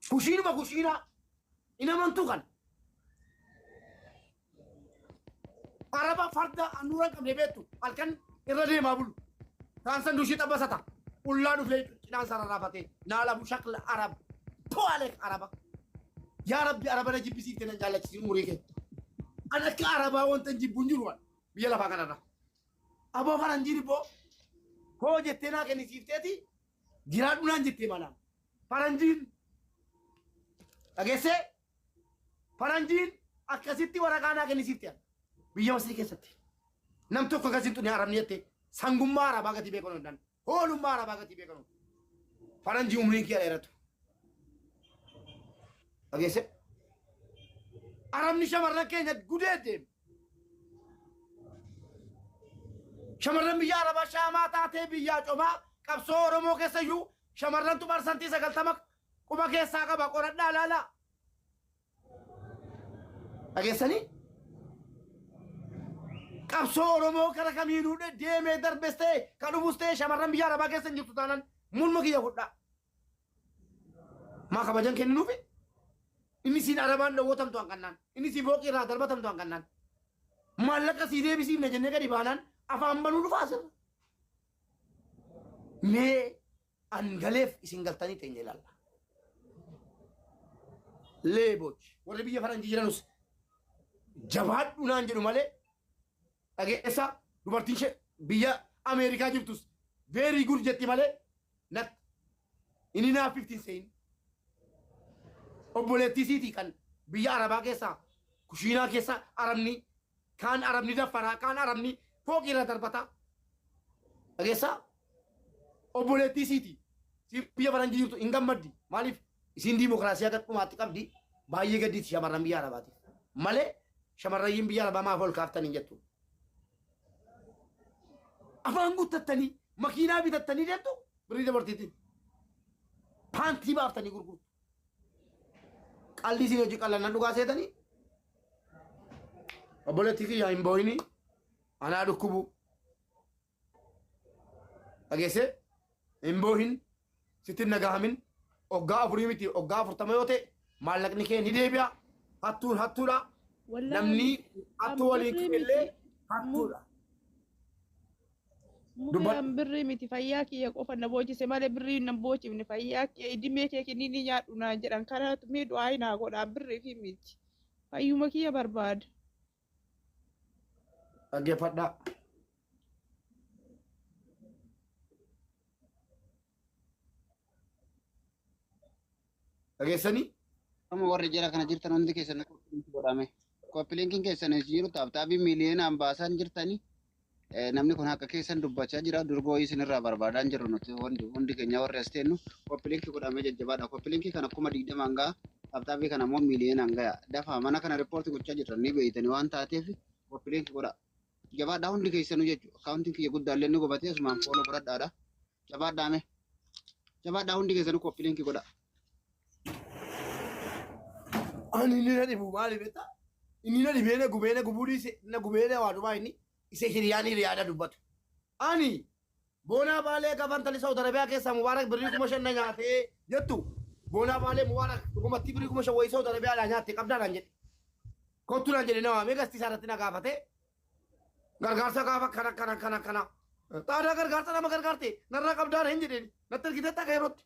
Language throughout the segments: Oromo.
Kushiinuma kushiinaa hin amantuu kana. Araba farda handhuura hin qabne beektu halkan irra deemaa bulu. Kaan sanduushii xabbasata. Qullaa dhufee cinaan isaa rarraafatee naalabu shakla arab. To'alek araba. Yaa Rabbi araba na jibbisiifte nan jaallachisiin umurii kee. An akka arabaa wanta hin jibbu hin jiru an biyya lafaa kanarra. Aboo faranjiin ibboo hoo jettee naa kennisiifteeti jiraadhu naan jettee malaan. Faranjiin dhageessee faranjiin akkasitti waraqaa naa kennisiifte an biyya Masrii keessatti. Nam tokko akkas hin xunne arabni jettee sangummaa arabaa gatii beekan hin danda'u. Hoolummaa arabaa gatii beekan. Faranjii umriin kee dheeratu. Dhageesse? Arabni shamarran keenya gudeedde. Shamarran biyya Arabaa shaamaa taatee biyyaa comaa qabsoo Oromoo keessayyuu shamarrantu parsantii 90 quba keessaa qaba qoradhaa laalaa. Dhageessanii? Qabsoo Oromoo kara kamiinuu deemee darbes ta'e kan dhufus ta'e shamarran biyya Arabaa keessa hin jirtu taanaan mulma kiyya fudhaa. Maa kabajan kenninuufi? Inni siin Arabaan dhowwatamtu hanqannaan. Inni siin fooqii irraa darbatamtu hanqannaan. Maallaqa sii deebisiifne jennee gadi baanaan afaan banuu dhufaa asirra. Mee an galeef isin galtanii teenya ilaalla. Leeboch warri biyya faranjii jiranus jabaadhu naan jedhu malee dhageessa dubartiin ishee biyya Ameerikaa jirtus very good jetti malee nat inni naaf 15 sein. Obboleettii isiitii kan biyya Arabaa keessaa kushiinaa keessa Arabni kaan Arabni daffaraa kaan Arabni fooqii irra darbataa. Dhageessaa? Obboleettii isiiti. Isiin biyya faranjii jirtu hin gammaddi. Maaliif? Isiin diimokiraasii haga dhumaatti qabdi. Baay'ee gaddiiti shamarran biyya Arabaatiif. Malee shamarrayyiin biyya Arabaa maaf ol kaaftan hin jettu. Afaan guuttattanii makiinaa bitattanii deemtu birrii dabartiitiin. Paantii baaftanii gurgurtu. Qaldii isin hojii qallannan dhugaa seetanii. Obboleettii kiyya hin boo'inii. Anaa dhukkubu. Dhageessee hin boohin sitti hin dhagahamin oggaa afurii miti oggaa 40 yoo ta'e maallaqni kee ni deebi'a. Hattuun hattuudha. Wallaahi Namni hattuu waliin birrii ka'ellee miti. hattuudha. Mubee Dubbadhu. an birrii miti fayyaa kiyya qofa na boochise malee birrii na boochifne fayyaa kiyya idimee kee kiniinii nyaadhu naan jedhan kanaatu mee du'aa naa godhaa birrii fi miti fayyuma kiyya barbaada. Dhaggeeffadhaa. Dhageessanii? Amma warri jara kana jirtan hundi keessan koppiliinki godhame. Koppiliinkiin keessan hin jiru taaptaabii miiliyoonaan baasaan jirtanii. Namni kun haqa keessan dubbachaa jira. Durgoo isinirraa barbaadaa hin jirru nuti hundi hundi keenya warri as teennu koppiliinki godhamee jajjabaadha. Koppiliinkii kana 20,000 ga'a. Taaptaabii kana immoo miiliyoonaan ga'a. Dafaa mana kana riippoorti gochaa jirtan ni beeytani waan taateef koppiliinki godha. Jabaadhaa hundi keessanuu jechuudha. Akkaawuntiin kiyya guddaallee ni gubatee asumaan fooloo godhadhaadha. Jabaadhaa mee. Jabaadhaa hundi keessanuu koppiliinki godha. Ani inni na dhibu maali beektaa? Inni na dhibee na gubee na gubuu dhiise na gubee na waa dhumaa inni isa hiriyaan hiriyaadha dubbatu. Ani boonaa baalee gaafa intalli Saawud Arabiyaa keessaa Mubaarak birrii 5,000 na nyaatee jettu boonaa baalee Mubaarak dhugumatti birrii 5,000 wayii Saawud Arabiyaadhaa nyaatte qabdaa naan jedhe. Kottu naan jedhe na waamee gastii isaa irratti na gaafatee gargaarsa gaafa kana kana kana kana. Xaadaa gargaarsa nama gargaarte narraa qabdaa hin jedheen natti ergiteetta akka yerootti.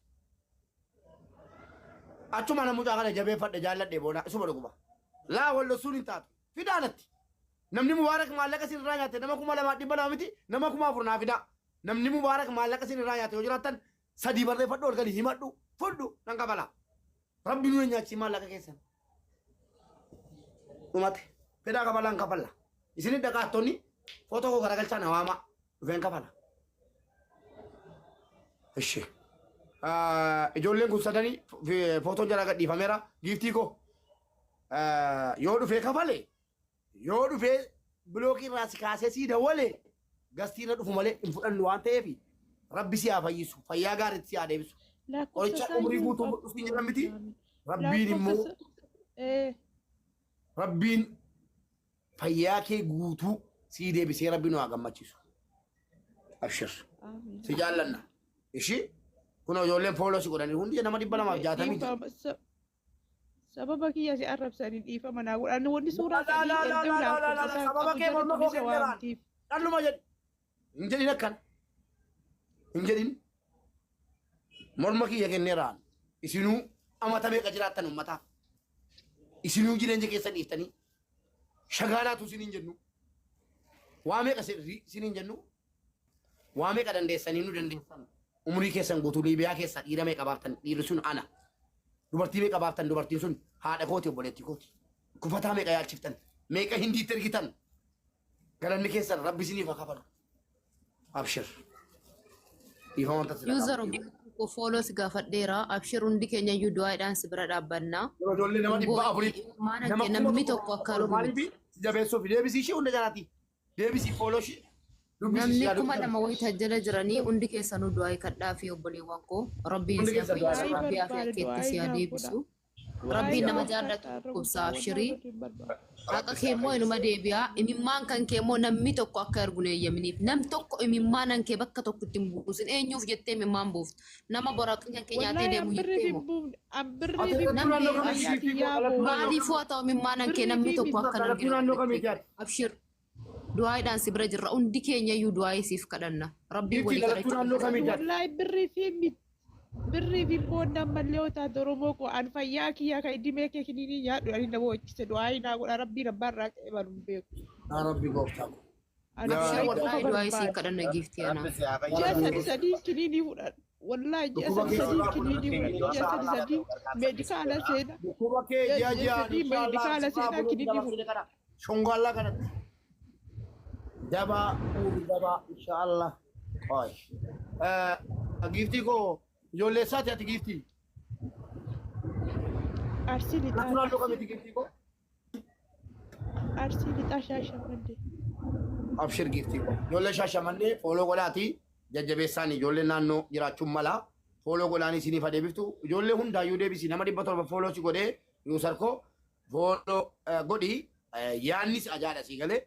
Achuma na mucaa kana jabeeffadhe jaalladhe boona isuma dhuguma. Laa wal dhossuun hin taatu. Fidaa natti. Namni Mubaarak maallaqa isin irraa nyaate nama 2,200 miti nama 4,000 naa fidaa. Namni Mubaarak maallaqa isin irraa nyaate yoo jiraattan sadii barreeffadhu ol gali himadhu fudhu nan kafala. Rabbi nu hin nyaachisin maallaqa keessan. Dhumate. Fedhaa kafalaan kafalla. Isin dhaqaattonni footoo koo garagalchaa na waamaa. Dhufeen kafala. Ishi. Ijoolleen kun sadanii footoon jaraa gadhiifameera. Giiftii koo. Yoo dhufee kafale yoo dhufee bilookii irraa si kaasee sii dawwale gastii irra dhufu malee hin fudhannu waan ta'eef rabbi si haa fayyisu fayyaa gaariitti si haa deebisu. Lakkoofsa Qoricha isaa umrii iyyuu hin guutuu qabu. fudhu siin jedhan miti rabbiin Lakkoofsa immoo isaa ee rabbiin fayyaa kee guutuu sii deebisee rabbi nu haa gammachiisu. Abshir. Amiin. Si jaallanna. Ishii kun ijoolleen fooloo si godhanii hundi nama 260 Dhiifama. Sababa kiyya si arrabsanii dhiifama naa godhan. Wanni suuraa Laa, laa, sadii laa, ergam laa, laa, laa, lakkoofsa isaan sababa qabu kee jala morma koo tullisa kenneeraan. waamtiif. Dhalluma jedhi. Hin jedhin akkana. Hin jedhin. Morma kiyya kenneeraan. Isinuu amata meeqa jiraattan uummataaf. Isinuu jireenya keessan dhiiftanii. Shagaalaatu isiniin jennu. Waa meeqa isiniin jennu. Waa meeqa dandeessanii nu dandeessan. Umurii keessan guutuu Liibiyaa keessa dhiira meeqa baaftan, dhiirri sun ana. Dubartii meeqa baaftan, dubartiin sun haadha kooti, obboleettii kooti. Kufataa meeqa yaalchiftan, meeqa hindiitti ergitan. Galanni keessan Rabbi isiniif haa kafalu. Abshir. Dhiifama wanta sila User, obboleettii koo, follow si gaafadheera. Abshir, hundi keenya iyyuu du'aadhaan si bira dhaabbanna. Ijoollee nama 400 Maana nama kee namni tokko akka argu miti. Maaliif si jabeessuuf deebisii ishee hunda jalaati. Deebisii follow ishee. Dubbisii Namni ishee. 2000 wayita jala jiranii, hundi keessanuu du'aa kadhaa fi obboleewwan koo Rabbiin Hundi si haa keessan du'aa fayyisu, Du'aa Rabbi haa barbaada, keetti du'aa si haa naa deebisu. godha. Rabbiin nama Du'aa jaallatu barbaada, dhukkubsa, guddaa abshirii. wallaahi barbaada. Haqa kee immoo inuma deebi'a. Imimmaan kan kee immoo namni tokko akka argu hin eeyyaminiif. Nam tokko imimmaan kan kee bakka tokkotti hin buusin. Eenyuuf jettee imimmaan buuftu? Nama boraqni kan kee nyaatee Wallaahi deemu an birriif jettee hin moo? buufne. An Ati birriif hin dhalattuu buufne. naannoo kamiiti? Fayyaa Giiftii koo, kiyyaa dhalattuu booda. naannoo Maaliif haa ta'u imimmaan kan kee namni Birriif tokko miti. akka hin dhalattuu argine naannoo godhatte. kamiiti ati? Abshir. Du'aadhaan si bira jirra. Hundi keenya iyyuu du'aa siif kadhanna. Rabbiin Giiftii, walii dhalattuu kadhachuu naannoo kamiiti ati? Wallaahi birrii fi miti. Birrii fi boonna ammallee yoo taate, Oromoo koo, an fayyaa kiyyaa kan idimee kee kiniinii nyaadhu ani nama hojjise du'aa naa godha, Rabbiin abbaa irraa qeebalu hin beeku. Yaa Rabbi gooftaa koo. Ani Yaa du'aa Abshir, qofa wallahi du'aa siif barbaada. kadhanna, giiftii anaa. Rabbi si haa Ji'a fayyisu. sadi sadii kiniinii fudhadha. Wallaahi ji'a Dhukkuba sadi kee sadii sirraa kiniinii fudhadhu. fudhadha. Ji'a sadi sadii meedikaala seena. Dhukkuba kee Ji'a ji'a ji'a ji'aan sadii inshaallah meedikaala sirraa seenaa fuudhuuf kiniinii dabarsine fudhadha. kana. Shongaallaa kanatti. Dabaa uuri dabaa inshaallah. Qoy. Giiftii koo, ijoollee isaati ati, giiftii? Arsii Dhalattuu Lixaa. naannoo kamiiti, giiftii koo? Arsii Lixaa, Shaashamannee. Abshir, giiftii koo. Ijoollee Shaashamannee follow godhaati. Jajjabeessaan ijoollee naannoo jiraachuun mala. Follow godhaanii isiniif adeebiftu. Ijoollee hundaayyuu deebisi, nama 700 follow si godhee, user koo, follow godhi. Yaanni si ajaadha sii galee.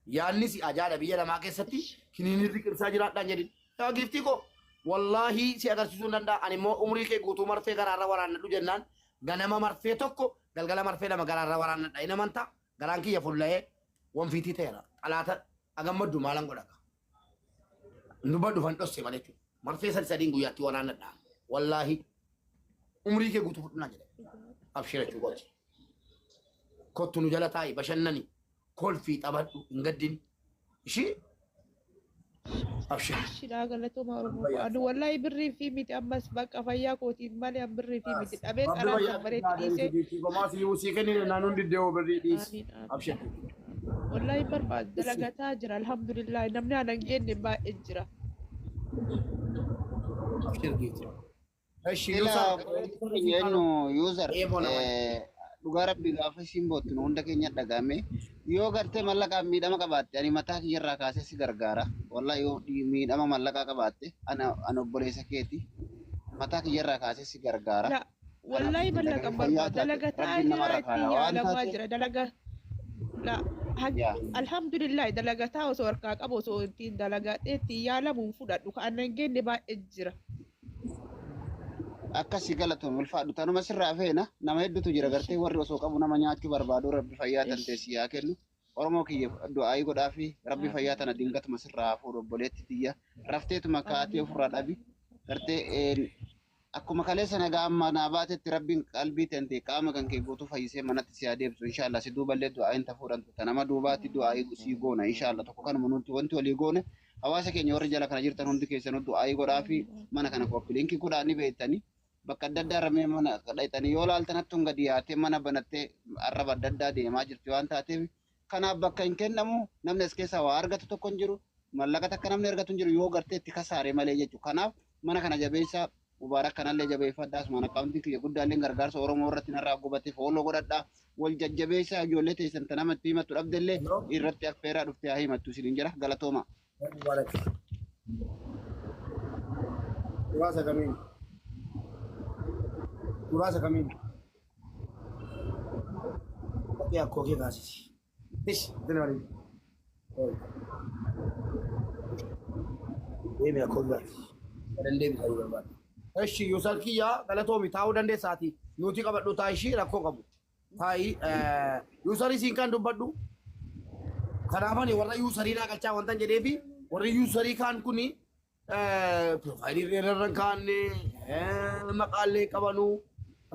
Yaanni si ajaadha, biyya lamaa keessatti kiniinii riqilsaa jiraadhaan jedhin. Yaa giiftii koo, wallaahi si agarsiisuu hin danda'a. Ani immoo umurii kee guutuu marfee garaarra waraannadhu jennaan ganama marfee tokko, galgala marfee lama garaarra waraannadha. Hin amantaa, garaan kiyya fulla'ee wanfiitii ta'eera. Xalaata agammaddu maalan godha? Dubbadhu fan dhosse malee jechuudha. Marfee sadi sadiin guyyaatti waraannadha. Wallaahi umurii kee guutuu fudhunaa jedhe. Abshira jechuudha. Kottu nu jala taa'i, bashannani, kolfii taphadhu, hin gaddin. Ishii abshir. Shidhaa, galatooma, Oromoo koo. Ani wallaahi birrii fi miti, ammas bakka fayyaa kootiif malee an birrii fi miti dhabee Rabbi xalaa fayyaa kan bareetti dhiisee. giiftii koo, maas sii kennine naannoon diddee birrii dhiisi. Amiin, amiin. Abshir. Wallaahi barbaad dalagataa jira, alhamdulillah, namni ana hin geenne baay'ee jira. Abshir, giiftii. Eshi Ila user. Yennu user, Eeboo nama. Dhugaa Rabbi gaafa isiin boottu nu hunda keenya dhagahame. Yoo gartee mallaqaan miidhama qabaatte, ani mataa kiyyarraa kaasee si gargaara. Wallahi yoo miidhama mallaqaa qabaatte, ana obboleessa keeti, mataa kiyyarraa kaasee si gargaara. La wallaahi mallaqa hin barbaadu, dalagataa Rabbiin jira, namarra ittiin kaaya waan yaalamaa taateef. jira dalaga la Yaa. Alhamdulillah, dalagataa osoo harkaa qabu, osoo ittiin dalagadhee ittiin yaalamuun fudhadhu ka ana hin geenne baay'ee jira. Akkasii, galatoom, ulfaadhu. Tanuma sirraa feena. Nama hedduutu jira gartee, warri osoo qabu nama nyaachuu barbaadu. Rabbi fayyaa tan teessi yaa kennu. Oromoo kiyya, du'aayii godhaa fi Rabbi fayyaa tana dingatuma sirraa haa fuudhu. Obboleetti tiyya, rafteetuma kaatee ofirraa dhabi gartee akkuma kaleessa nagaa amma naa baatetti, Rabbiin qalbii tante qaama kan kee guutuu fayyisee manatti si haa deebisu inshaallah. Si duuballee du'aayin ta fuudhantu ta nama duubaatti du'aayii sii goona inshaallah. Tokko kanuma nuti wanti walii goone, hawaasa keenya warri jala kana jirtan hundi keessanuu du'aayii godhaa fi mana kana copy link godhaa. Ni beektanii bakka adda addaa irra mee mana dhaqxanii yoo laaltan, hattuun gadi yaatee mana banattee arraba adda addaa deemaa jirti waan taateef, kanaaf bakka hin kennamu. Namni as keessaa waa argatu tokko hin jiru, mallaqa takka namni argatu hin jiru yoo gartee itti kasaare malee jechuudha. Kanaaf mana kana jabeessaa, Mubaarak kanallee jabeeffadhaa. Asumaan akkaawuntiin kiyya guddaallee gargaarsa Oromoo irratti narraa gubate, follow godhadhaa, wal jajjabeessaa. Ijoollee teessan ta nama itti himattu dhabdellee irratti affeeraa, dhuftee haa himattu isiniin jira. Galatooma. Mubarak. Muraasa kamiin? Muraasa kamiin? Fakkii akkoo kee kaasisi. Ish, dina waliin. Deemi, akkoo biraati. Sadan deemi ta'uu barbaada. Eshi, user kiyya, galatoomi, taa'uu dandeessaati. Nuti qabadhu, taa ishii rakkoo qabu. Taa'i user siin kan dubbadhu. Kanaafani warra user naa galchaa wantan jedheefi warri user kaan kuni profile irra hin kaanne, maqaallee qabanu,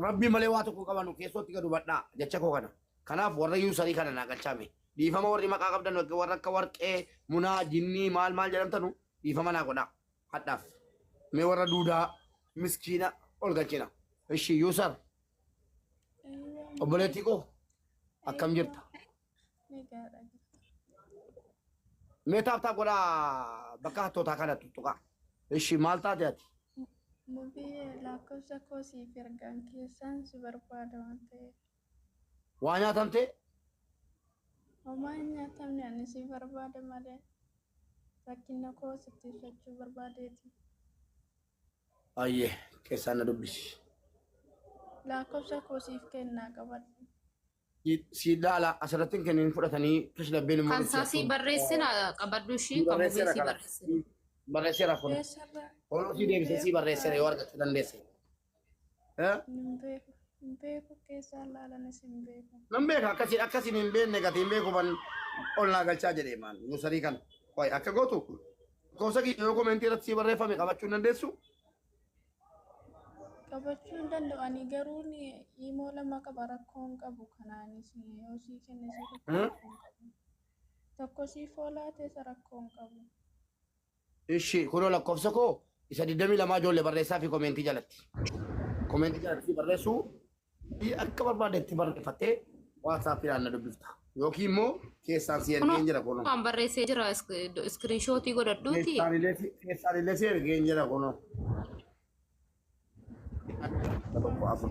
rabbi malee waa tokko qabanu keessootti gad hubadhaa jecha koo kana. Kanaaf warra user kana naa galchaame. Dhiifama, warri maqaa qabdan, warra akka warqee, munaa, jinnii, maal maal jedhamtanu, dhiifama naa godhaa. Hadhaaf. Mee warra duudaa miskiina ol galchina. Ishi user obboleettii koo, akkam jirta? Nagaadha jirta. Mee tap tap godhaa, bakka hattootaa kana tuttuqaa. Ishi, maal taate ati? Mubii, lakkoofsa koo siif ergaan, keessaan si barbaada waan ta'eef. Waa nyaatamte? Homaa hin nyaatamne, ani si barbaada malee, rakkina koo sitti ibsachuu barbaadeeti. Ayyee, keessaan na dubbisi. Lakkoofsa koo siif kennaa, qabadhu. Si dhaala, asirratti hin kennin, fudhatanii kashlabbeen immoo. Kan isaa sii barreessina, qabadhu, ishii kan mubee Barreesseera sii kana. barreessina. Barreesseera kun. Eessarraa? Hooloo sii deebisee sii barreesseera yoo argachuu dandeesse. Eh? Hin beeku. Hin beeku, keessaan laalanis hin beeku. Nan beeka, akkasiin akkasiin hin beekne, gatii hin beeku ban ol naa galchaa jedhee maal user kana. Wayi akka gootu, lakkoofsa kiyya yoo comment irratti sii barreeffame qabachuu hin dandeessu. Qabachuu hin danda'u. Ani garuu ni imoo lama qaba, rakkoo hin qabu. Kanaanis yoo sii kenne isa tokko rakkoo hin qabu. Tokko siif oolaa ta'e, rakkoo hin qabu. Ishi, kunoo lakkoofsa koo isa 22 ijoollee barreessaa fi comment jalatti. Comment jalatti barreessuu akka barbaadetti barreeffattee WhatsAppiidhaan na dubbifta. Yookiin immoo keessaan si ergeen jira kunoo. Waan barreessee jira, screenshot godhadhuuti. Keessaan illee si ergeen jira kunoo. Tokko afur.